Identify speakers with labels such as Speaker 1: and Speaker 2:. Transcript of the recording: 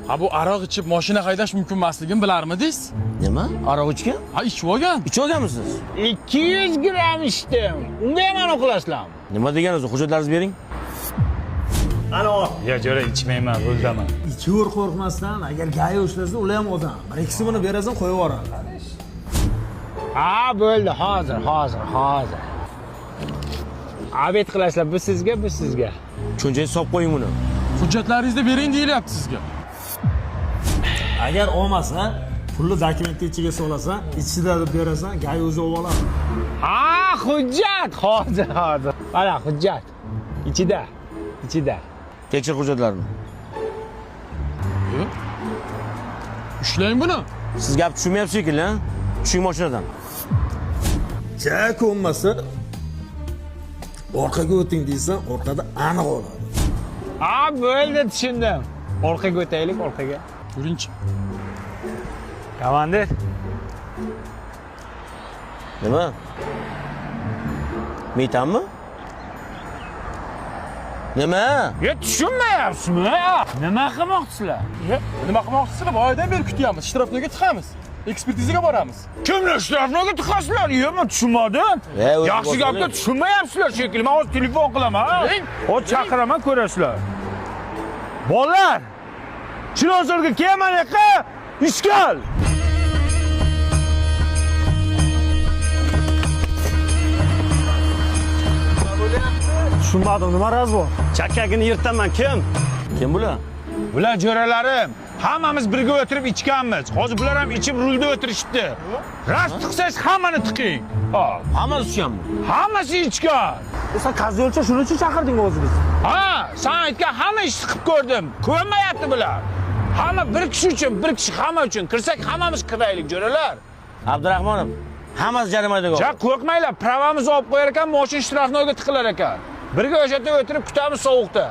Speaker 1: Ha, bu aroq ichib mashina haydash mumkin emasligini bilarmidingiz?
Speaker 2: Nima? Aroq ichgan?
Speaker 1: Ha, ichib olgan.
Speaker 2: Ichib olganmisiz?
Speaker 3: 200 gramm ichdim. Unga ham aniq qilasizlarmi?
Speaker 2: Nima deganingiz? Hujjatlaringizni bering.
Speaker 3: Ya jo'ra ichmayman, ruldaman.
Speaker 4: Ichaver qo'rqmasdan, agar GAI ushlasa, ular ham odam. Bir ikkisi buni berasan, qo'yib yuboradi.
Speaker 3: Ha, bo'ldi, hozir, hozir, hozir. Obed qilasizlar, bu sizga, bu sizga.
Speaker 2: Cho'nchakka solib qo'ying buni.
Speaker 1: Hujjatlaringizni bering deyilyapti sizga.
Speaker 4: Agar olmasa, pulni dokumentni ichiga solasan, ichida deb berasan, GAI o'zi olib oladi.
Speaker 3: Ha, hujjat, hozir, hozir. Mana hujjat. Ichida, ichida.
Speaker 2: Tekshir hujjatlarni.
Speaker 1: Ushlang buni.
Speaker 2: Siz gap tushunmayapsiz shekilli, ha? Tushing mashinadan.
Speaker 4: Ja ko'nmasa, orqaga o'ting deysan, orqada aniq oladi.
Speaker 3: Ha, bo'ldi, tushundim. Orqaga o'taylik, orqaga.
Speaker 1: Yuringchi.
Speaker 3: Komandir,
Speaker 2: Nima? Metanmi? Nima?
Speaker 3: Ya tushunmayapsizmi? Nima qilmoqchisizlar?
Speaker 1: Nima qilmoqchisizlar? Boyadan beri kutyapmiz. Shtrafnoyga tiqamiz. Ekspertizaga boramiz.
Speaker 3: Kimni shtrafnoyga tiqasizlar? Yo'q, men tushunmadim.
Speaker 2: O'zi
Speaker 3: Yaxshi
Speaker 2: bosib
Speaker 3: gapga
Speaker 2: oling.
Speaker 3: tushunmayapsizlar shekilli. Men hozir telefon qilaman. Hozir chaqiraman, ko'rasizlar. Bolalar! Chilonzorga kelman yoqqa, ishkal.
Speaker 5: Tushunmadim, nima raz bor?
Speaker 6: Chakkagini yirtaman, kim?
Speaker 2: Kim bular?
Speaker 3: Bular jo'ralarim. Hammamiz birga o'tirib ichganmiz. Hozir bular ham ichib rulda o'tirishibdi. Rast tiqsangiz hammani tiqing. Ha,
Speaker 2: Hammasi ichganmi?
Speaker 3: hammasi ichgan.
Speaker 5: Sen kazyolcha shuning uchun chaqirding o'zi bizni.
Speaker 3: Ha, sen aytgan hamma ishni qilib ko'rdim. Ko'nmayapti bular. Hamma bir kishi uchun, bir kishi hamma uchun. Kirsak hammamiz kiraylik, jo'ralar.
Speaker 2: Abdurahmonov, hammasi jarimaga
Speaker 3: Ja qo'rqmanglar, pravamizni olib qo'yar ekan, mashina shtrafnoyga tiqilar ekan. Birga o'sha yerda o'tirib kutamiz sovuqda.